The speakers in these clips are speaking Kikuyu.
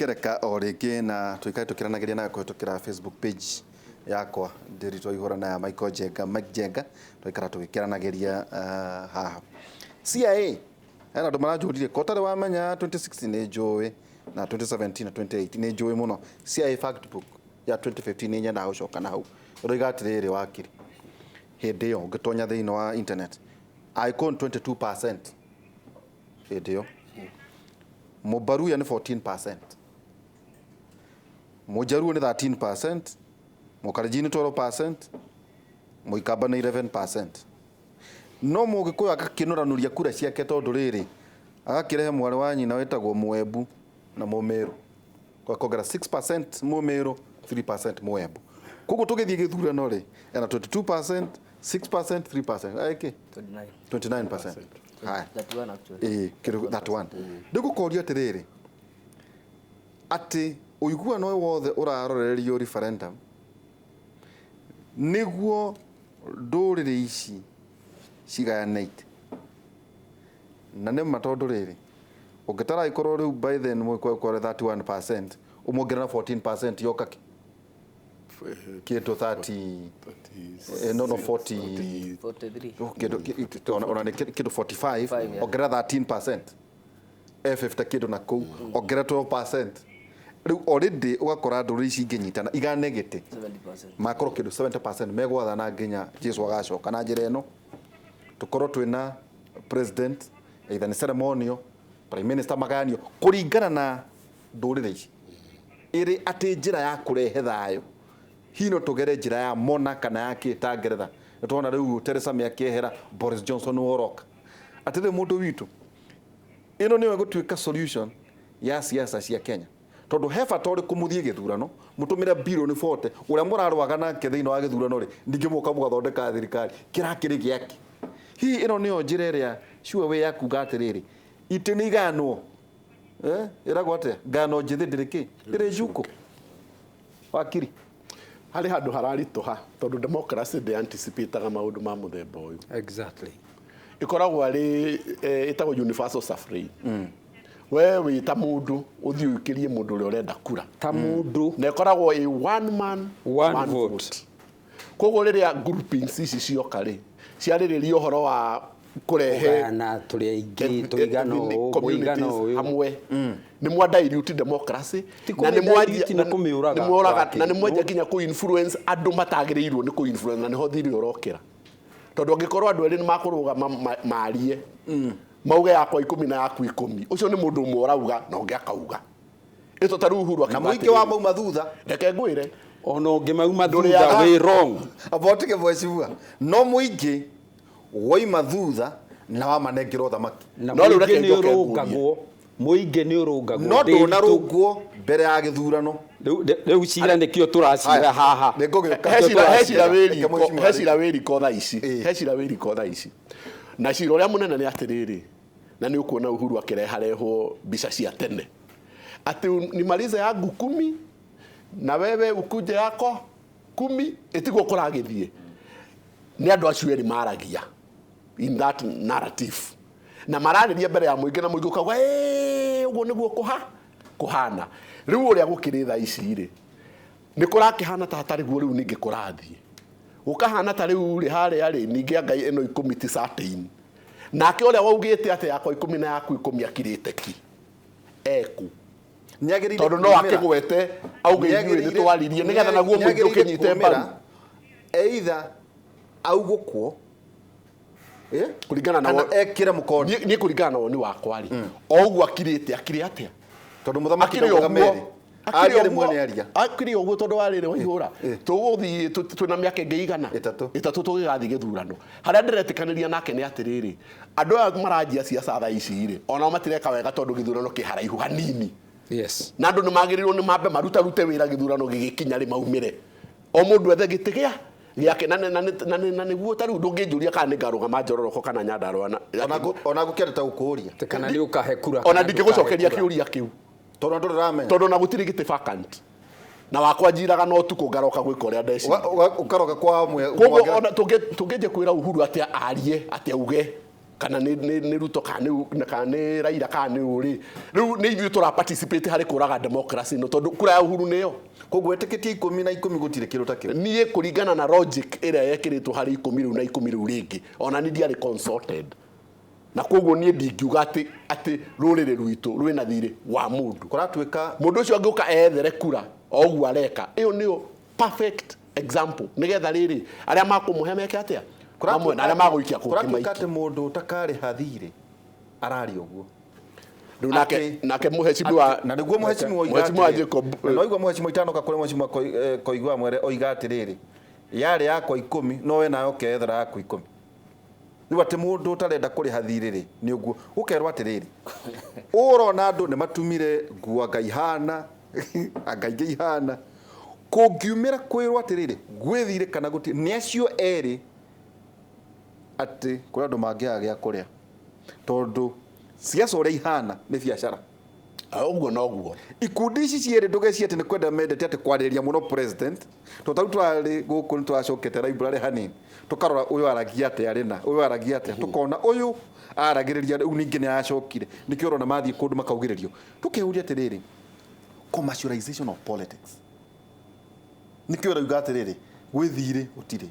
Ngereka o rĩngĩ na tũikare tũkĩranagĩria nawe kũhĩtũkĩra Facebook page yakwa Ndĩritũ Ihũra na ya Michael Njenga, Mike Njenga, tũikara tũgĩkĩranagĩria haha. CIA hena andũ maranjũririe ko ũtarĩ wamenya 2016 nĩ njũĩ na 2017 na 2018 nĩ njũĩ mũno. CIA fact book ya 2015 nĩ nyendaga gũcoka na hau. Ũroiga atĩrĩrĩ wakiri, hĩndĩ ĩyo ũngĩtonya thĩinĩ wa internet Agĩkũyũ nĩ 22% hĩndĩ ĩyo, Mũbaruya nĩ 14%, Mũjaruo nĩ 13%, Mũkalenjin nĩ 12%, Mũikamba nĩ 11%. No Mũgĩkũyũ agakĩnoranũria kura ciake tondũ rĩrĩ, agakĩrehe mwarĩ wa nyina wĩtagwo Mũembu na Mũmĩrũ. Akongera 6% Mũmĩrũ, 3% Mũembu. Koguo tũgĩthiĩ gĩthurano rĩ, ena 22%, 6%, 3%. Ĩkĩ? 29. 29%. Haya. 31 actually. Ĩĩ, kĩndũ 31. Ndĩgũkoria atĩrĩrĩ, atĩ ũiguano ũyũ wothe ũrarorererio referendum nĩguo ndũrĩrĩ ici cigayanĩte na nĩ ma tondũ rĩrĩ ũngĩtara ikorwo rĩu by then mũgĩkorwo 31% ũmuongerera 14% yoka kĩ kĩndũ 30 no 40 43. Kĩndũ ona nĩ kĩndũ 45. Five, yeah. Ongerera 13% e 50 kĩndũ na kũu, ongerera 12% rĩu already ũgakora ndũrĩrĩ ici ingĩnyitana igane gĩtĩ 70%. Makorwo kĩndũ 70% megwathana nginya Jesu agacoka. Na njĩra ĩno tũkorwo twĩna president either nĩ ceremonial prime minister magayanio kũringana na ndũrĩrĩ ici, ĩrĩ atĩ njĩra ya kũrehe thayũ. Hihi no tũgere njĩra ya mona kana ya kĩ ta Ngeretha? Nĩ tuona rĩu Theresa May akĩehera, Boris Johnson woroka. Atĩrĩ mũndũ witũ, ĩno nĩyo ĩgũtuĩka solution ya siasa cia Kenya? Tondũ he bata ũrĩkũ mũthiĩ gĩthurano mũtũmĩre bilioni 40, ũrĩa mũrarũaga nake thĩinĩ wa gĩthurano rĩ, ningĩ mũka mũgathondeka thirikari kĩrakĩrĩ gĩake? Hihi ĩno nĩyo njĩra ĩrĩa sure way ya kuga atĩrĩrĩ, itĩ nĩ igayanwo? Eh, ĩragwo atĩa, ngano njĩthĩ ndĩrĩ kĩ ndĩrĩ njukũ, wakiri? Harĩ handũ hararitũha tondũ democracy ndĩ anticipataga maũndũ ma mũthemba ũyũ. Ĩkoragwo arĩ ĩtagwo universal suffrage. We wĩ ta mũndũ ũthiĩ ũikĩrie mũndũ ũrĩa ũrenda kura. Ta mũndũ. Na ĩkoragwo ĩ one man one vote. Koguo rĩrĩa groupings ici cioka rĩ, ciarĩrĩria ũhoro wa kũrehe kũgayana tũrĩ aingĩ tũigana ũũ mũigana communities ũyũ hamwe, nĩ mwa dilute democracy. Ti Na nĩ kũmĩ-dilute, nĩ kũmĩũraga, nĩ mworaga wakiri. Na nĩ mwanjia nginya kũ influence andũ matagĩrĩirwo nĩ kũ influence, na nĩho thirĩ ũrokĩra, tondũ angĩkorwo andũ erĩ nĩ makũrũgama marie mauge yakwa 10 na yaku 10, ũcio nĩ mũndũ ũmwe ũrauga na ũngĩ akauga ĩto ta rĩu Uhuru Na akiuga mũingĩ wa atĩrĩrĩ, mauma thutha. Reke ngwĩre. Ona ũngĩmauma thutha Ndũrĩaga. wĩ wrong. Abotige mheshimiwa, no mũingĩ woima thutha na wamanengera ũthamaki. Na No rĩu mũingĩ reke nĩ njoke ngũrie. ũrũngagwo, mũingĩ nĩ ũrũngagwo. No Ndĩritũ. ndũnarũngwo mbere ya gĩthurano. Rĩu cira nĩkĩo tũracira haha. Nĩ ngũgĩũka. He cira he cira wĩ Reke riko mheshimiwa he cira wĩ riko thaa ici. Ĩĩ. He cira wĩ riko thaa ici, na cira ũrĩa mũnene nĩ atĩrĩrĩ, na nĩ ũkuona Uhuru akĩreharehwo mbica cia tene atĩ nimalize yangu 10 na wewe ukuje yako 10. Ĩtiguo kũragĩthiĩ. Nĩ andũ acio erĩ maragia in that narrative na mararĩria mbere ya mũingĩ, na mũingĩ ũkauga, "Ĩĩ, ũguo nĩguo kũhana." Rĩu ũrĩa gũkĩrĩ thaa ici rĩ, nĩ kũrakĩhana ta hatarĩ guo. Rĩu ningĩ kũrathiĩ gũkahana ta rĩu rĩ harĩa rĩ, ningĩ anga ĩno 10 ti certain. Nake ũrĩa waugĩte atĩ yakwa 10 na yaku 10 akirĩte ki eku Nĩagĩrĩire tondũ no kumĩra. akĩgwete auge ithuĩ nĩ twaririe nĩgetha naguo mũingĩ ũkĩnyite mbaru. Either augũkwo, eh? Kũringana na kana ekĩre mũkondi. Niĩ kũringana na woni wakwa rĩ, o ũguo akirĩte, akirĩ atĩa? Tondũ mũthamaki Akĩrĩ ndaugaga ũguo merĩ. Akĩrĩ Aria rĩmwe ũguo. nĩ aria. Akĩrĩ ũguo tondũ wa rĩrĩ waihũra tũgũthiĩ twĩna mĩaka ĩngĩ igana 3. 3 tũgĩgathiĩ gĩthurano. Harĩa ndĩretĩkanĩria nake nĩ atĩrĩrĩ, andũ aya maranjia ciaca thaa ici rĩ, onao matireka wega tondũ gĩthurano kĩ haraihu hanini. Na andũ nĩ magĩrĩirwo nĩ mambe marutarute wĩra, gĩthurano gĩgĩkinya rĩ, maumĩre o mũndũ ethe gĩtĩ gĩa gĩake. Na nĩguo ta rĩu ndũngĩnjũria kana nĩ ngarũgama Njororoko kana Nyandarũa Ona ngũkĩenda ta gũkũria Atĩ kana nĩ ũkahe kura ona kana ndingĩgũcokeria ndũkahe kura. Kĩũria kĩu tondũ ndũrĩ ũramenya. Tondũ na gũtirĩ gĩtĩ vacant na wakwa njiraga na ũtukũ ngaroka gwĩka ũrĩa ndeciria. Ũkaroka kwa Koguo ona tũngĩnjia kwĩra Uhuru atĩ arie, atĩ auge Kana nĩ Ruto, kana nĩ Raila, kana nĩ ũrĩ rĩu nĩ ithuĩ tũra participate harĩ kũraga democracy ĩno, tondũ kura ya Uhuru nĩyo. Koguo etĩkĩtie 10 na 10 gũtirĩ kĩndũ ta kĩu? Niĩ kũringana na logic ĩrĩa yekĩrĩtwo harĩ 10 rĩu na 10 rĩu rĩngĩ, ona niĩ ndiarĩ consulted, na koguo niĩ ndingiuga atĩ rũrĩrĩ rwitũ rwĩna thirĩ wa mũndũ. Kũratuĩka Mũndũ ũcio angĩũka ethere kura o ũguo areka, ĩyo nĩyo perfect example, nĩgetha rĩrĩ arĩa makũmũhe meke atĩa mamwe na arĩa magũikia kũngĩ Kũratuĩka maikie. atĩ mũndũ ũtakarĩha thirĩ araria ũguo. Rĩu nake nake mũhecimiwa Na nĩguo mũhecimiwa oiga mũhecimiwa atĩrĩrĩ, Jacob na noigua mũhecimiwa itanoka kũrĩ mũhecimiwa Koigua mwere oiga atĩrĩrĩ, yarĩ yakwa 10, no we nawe ũkeyethera yaku 10. Rĩu atĩ mũndũ ũtarenda kũrĩha thirĩ rĩ, nĩ ũguo gũkerwo atĩrĩrĩ, ũrona andũ nĩ matumire nguo anga ihana anga ingĩ ihana, kũngiumĩra kwĩrwo atĩrĩrĩ gwĩ thirĩ kana gũtirĩ, nĩ acio erĩ atĩ kũrĩ andũ mangĩaga gĩa kũrĩa, tondũ ciaca ũrĩa ihana nĩ biacara. Ũguo noguo. Ikundi ici cierĩ ndũgeci atĩ nĩ kwenda mendete atĩ kwarĩrĩria mũno president, tondũ tarĩu tũrarĩ gũkũ nĩ tũracokete library hanini, tũkarora ũyũ aragia atĩa rĩna, ũyũ aragia atĩa, tũkona ũyũ aragĩrĩria rĩu ningĩ nĩ aracokire, nĩkĩo ũrona mathiĩ kũndũ makaugĩrĩrio. Tũkeyũria atĩrĩrĩ, commercialization of politics, nĩkĩo ũrauga atĩrĩrĩ gwĩ thirĩ gũtirĩ,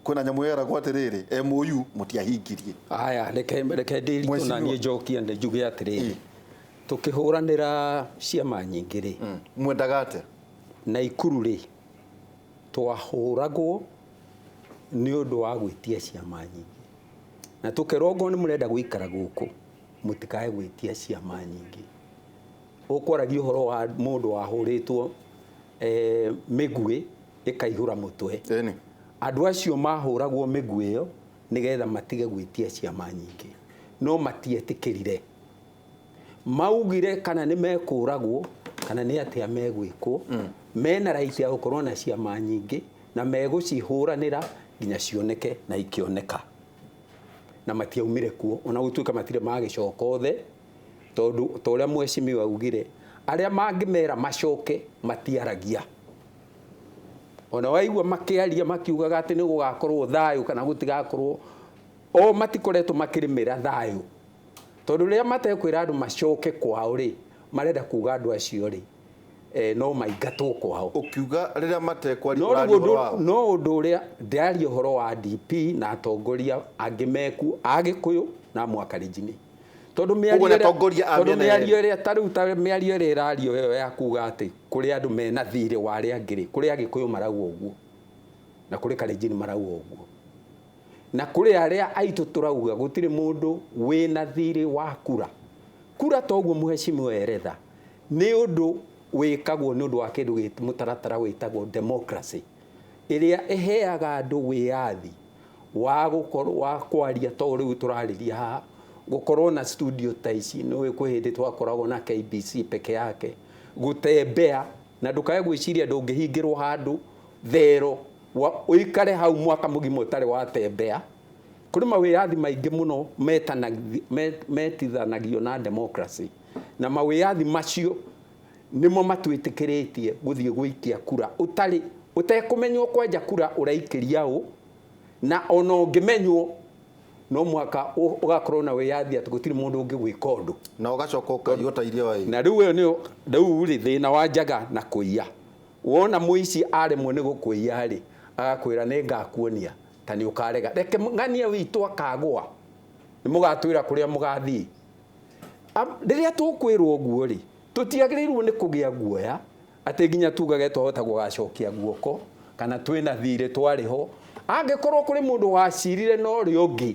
kwĩna nyamũ yeragwo atĩrĩrĩ MOU mũtiahingirie. Aya, reke ndĩritũ na Mheshimiwa. niĩ njokie nĩ njuge atĩrĩrĩ, tũkĩhũranĩra ciama nyingĩ rĩ, Mwendaga atĩa? Na ikuru rĩ, twahũragwo nĩ ũndũ wa gwĩtia ciama nyingĩ, na tũkerwo ngorwo nĩ mũrenda gũikara gũkũ mũtikae gwĩtia ciama nyingĩ. Ũkwaragia ũhoro wa mũndũ wahũrĩtwo mĩguĩ ĩkaihũra mũtwe. Ĩni. Andũ acio mahũragwo mĩguĩ ĩyo nĩgetha matige gwĩtia ciama nyingĩ, no matietĩkĩrire. Maugire kana nĩ mekũragwo kana nĩ atĩa megwĩkwo, mena right ya gũkorwo na ciama nyingĩ na megũcihũranĩra nginya cioneke, na ikĩoneka, na matiaumire kuo, ona gũtuĩka matirĩ magĩcoka othe, tondũ ta ũrĩa mheshimiwa augire, arĩa mangĩmera macoke matiaragia. Ona waigua makĩaria makiugaga atĩ nĩ gũgakorwo thayũ kana gũtigakorwo, o matikoretwo makĩrĩmĩra thayũ, tondũ rĩrĩa matekwĩra andũ macoke kwao rĩ, marenda kuga andũ acio rĩ, no maingatwo kwao. Ũkiuga rĩrĩa matekwaria, No ũraria rĩu ũhoro wao? No ũndũ ũrĩa ndĩraria ũhoro wa DP na atongoria angĩ meku a Gĩkũyũ na Mwakarenjini, tondũ Ũguo nĩ atongoria a tondũ mĩena mĩario yerĩ. ĩrĩa ta rĩu ta mĩario ĩrĩa ĩrario ĩyo ya kuga atĩ kũrĩ andũ mena thirĩ wa arĩa angĩ rĩ, kũrĩ Agĩkũyũ marauga ũguo na kũrĩ Kalenjin marauga ũguo na kũrĩ arĩa aitũ tũrauga gũtirĩ mũndũ wĩna thirĩ wa kura. Kura toguo mũhecimiwa eretha nĩ ũndũ wĩkagwo nĩ ũndũ wa kĩndũ mũtaratara wĩtagwo democracy, ĩrĩa ĩheaga andũ wĩyathi wa gũkorwo wa kwaria to rĩu tũrarĩria haha, gũkorwo na studio ta ici. Nĩ kwĩ hĩndĩ twakoragwo na KBC peke yake, gũtembea na ndũkae gwĩciria ndũngĩhingĩrwo handũ thero ũikare hau mwaka mũgima ũtarĩ watembea. Kũrĩ mawĩyathi maingĩ mũno metithanagio na democracy, na mawĩyathi macio nĩmo matwĩtĩkĩrĩtie gũthiĩ gũikia kura ũtarĩ ũtekũmenywo kwanja kura ũraikĩria ũ, na ona ũngĩmenywo no mwaka ũgakorwo na wĩyathi atĩ gũtirĩ mũndũ ũngĩgwĩka ũndũ. Na ũgacoka ũkaiywo ta iria waiywo. Na rĩu ĩyo nĩyo rĩu rĩ thĩna wa njaga na kũiya. Wona mũici aremwo nĩ gũkũiya rĩ, agakwĩra nĩ ngakuonia ta nĩ ũkarega, reke ng'ania witũ akagũa, nĩ mũgatwĩra kũrĩa mũgathiĩ. Rĩrĩa tũkwĩrwo ũguo rĩ, tũtiagĩrĩirwo nĩ kũgĩa guoya atĩ nginya tugage twahota gũgacokia guoko kana twĩna thirĩ twarĩ ho. Angĩkorwo kũrĩ mũndũ wacirire na ũrĩa ũngĩ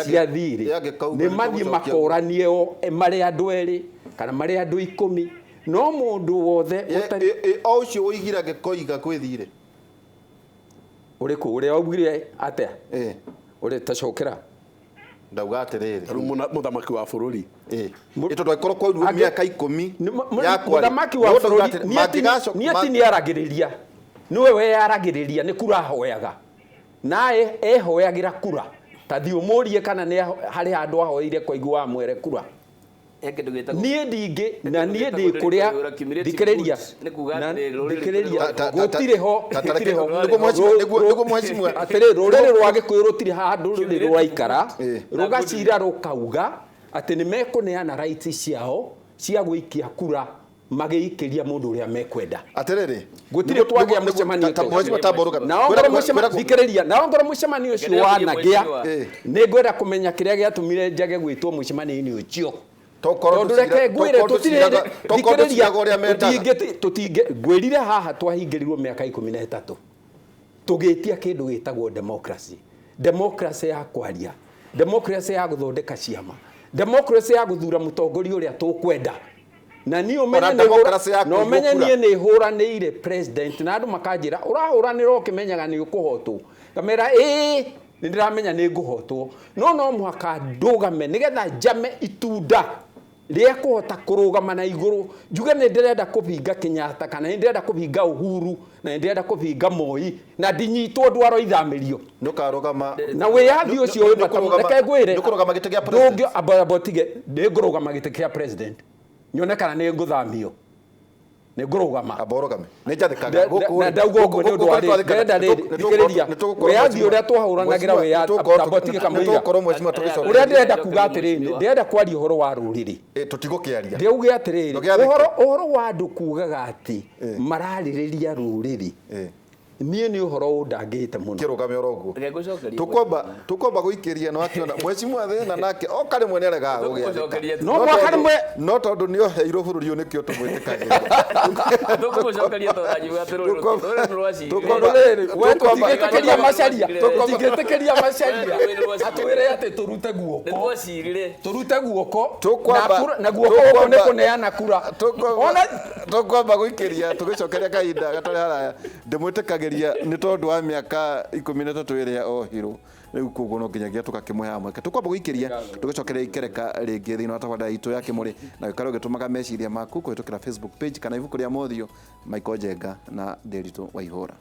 cia thirĩ, Yangĩkauga nĩ nĩ mathiĩ tũgũcokia makoranie o marĩ andũ erĩ kana marĩ andũ 10, no mũndũ wothe ũtarĩ O ũcio ũigire angĩkoiga kwĩ thirĩ. Ũrĩkũ ũrĩa waugire atĩa? Ũrĩa tacokera. Ndauga atĩrĩrĩ. Rĩu mũthamaki wa bũrũri. Ĩ tondũ angĩkorwo kwaurwo mĩaka 10 Nĩ ya kwaria, mũthamaki wa no ndauga bũrũri atĩrĩ, mangĩgacoka- nĩ ati nĩ aragĩrĩria, nĩwe weyaragĩrĩria, nĩ kura ahoyaga naye ehoyagĩra kura. Ta thiĩ ũmũrie kana nĩ harĩ handũ ahoeire kũigua mwere kura. He kĩndũ gĩtagwo Niĩ ndingĩ na kĩndũ niĩ gĩtagwo ndĩ kũrĩa cumulative thikĩrĩria votes. Nĩ kuga na atĩrĩ, rũrĩrĩ thikĩrĩria rũrĩ- gũtirĩ ho gũtirĩ ho Nĩguo mheshimiwa- nĩguo mheshimiwa. Atĩrĩ, rũrĩrĩ rwa Gĩkũyũ rũtirĩ handũ rũrĩ Cumulative rwaikara votes. rũgacira rũkauga atĩ nĩ mekũneana rights ciao cia gũikia kura magĩikĩria mũndũ ũrĩa mekwenda. Atĩrĩrĩ, Gũtirĩ twagĩa mũcemanio ta ta mheshimiwa tamborũka. Nao ngorwo mũcemanio, thikĩrĩria, nao ngorwo mũcemanio ũcio Ngeria wanagĩa, mheshimiwa. nĩ ngwenda kũmenya kĩrĩa gĩatũmire njage gwĩtwo mũcemanio-inĩ ũcio. Tokorwo Tondũ reke ngwĩre tũtirĩ tokorwo tũciraga ũrĩa mendaga. Tũtingĩ ngwĩrire haha twahingĩrirwo mĩaka 13 tũgĩtia kĩndũ gĩtagwo democracy, democracy ya kwaria, democracy ya gũthondeka ciama, democracy ya gũthura mũtongoria ũrĩa tũkwenda. Na niĩ ũmenye Ona nĩ hũra- democracy ya na ũmenye kũiywo kura. niĩ nĩ hũranĩire president na andũ makanjĩra ũrahũranĩra ũkĩmenyaga nĩ ũkũhotwo, ngamera ĩĩ nĩ ndĩramenya nĩ ngũhotwo, no no mũhaka ndũgame nĩgetha njame itunda rĩa kũhota kũrũgama na igũrũ njuge nĩ ndĩrenda kũbinga Kenyatta kana nĩ ndĩrenda kũbinga Uhuru na nĩ ndĩrenda kũbinga Moi na ndinyitwo ndwarwo ithamĩrio. Nĩ ũkarũgama Na wĩyathi ũcio wĩ bata mũno. Reke ngwĩre Nĩ ũkũrũgama gĩtĩ kĩa president. Ndũngĩ- amba amba ũtige, nĩ ngũrũgama gĩtĩ kĩa president nyone kana nĩ ngũthamio, nĩ ngũrũgama. Amba ũrũgame. Nĩ njathĩkaga. Na ndauga ũguo nĩ ũndũ wa rĩrĩ, ndĩrenda rĩrĩ, thikĩrĩria, wĩyathi ũrĩa twahũranagĩra wĩyathi, amba ũtige kamũira. Nĩtũgũkorwo mheshimiwa tũgĩcokeria. Ũrĩa ndĩrenda kuga atĩrĩrĩ, ndĩrenda kwaria ũhoro wa rũrĩrĩ. Tũtigũkĩaria. Ndĩauge atĩrĩrĩ, Ndũgĩathĩke. ũhoro wa andũ kugaga atĩ mararĩrĩria rũrĩrĩ, niĩ nĩ ũhoro ũndangĩte mũno. Kĩrũgame oro ũguo. Reke ngũcokerie. Tukwamba gũikĩria na wakiona mheshimiwa thĩna nake oka rĩmwe nĩ aregaga gũgĩathĩka. Tũkũmũcokeria No mwaka rĩmwe No tondũ nĩ oheirwo bũrũri ũyũ nĩkĩo tũmwĩtĩkagĩria. Tũkũmũcokeria tondũ anjiuga atĩ rũrĩrĩ rũrĩrĩ nĩ rwacirire. Rũrĩrĩ, we tũtingĩtĩkĩria Macharia, Tũkwamba- tũtingĩtĩkĩria Macharia Rũrĩrĩ rwa- atwĩre atĩ tũrute guoko, Nĩ twacirire. tũrute guoko Tũkwamba- na kura- na guoko gũkũ nĩ tũkwamba- kũneana kura. Ona Tũkwamba gũikĩria tũgĩcokeria kahinda gatarĩ haraya ndĩmwĩtĩkagĩria nĩ tondũ wa mĩaka 13 ĩrĩa ohirwo rĩu koguo no nginyagia tũgakĩmũheaga mweke. Tũkwamba gũikĩria tũgĩcokeria ikereka rĩngĩ thĩinĩ wa tabarĩra itũ ya Kĩmũrĩ na ũikare ũgĩtũmaga meciria maku kũhĩtũkĩra Facebook page kana ibuku rĩa Mothiũ Michael Njenga na Nderitu Waihũra.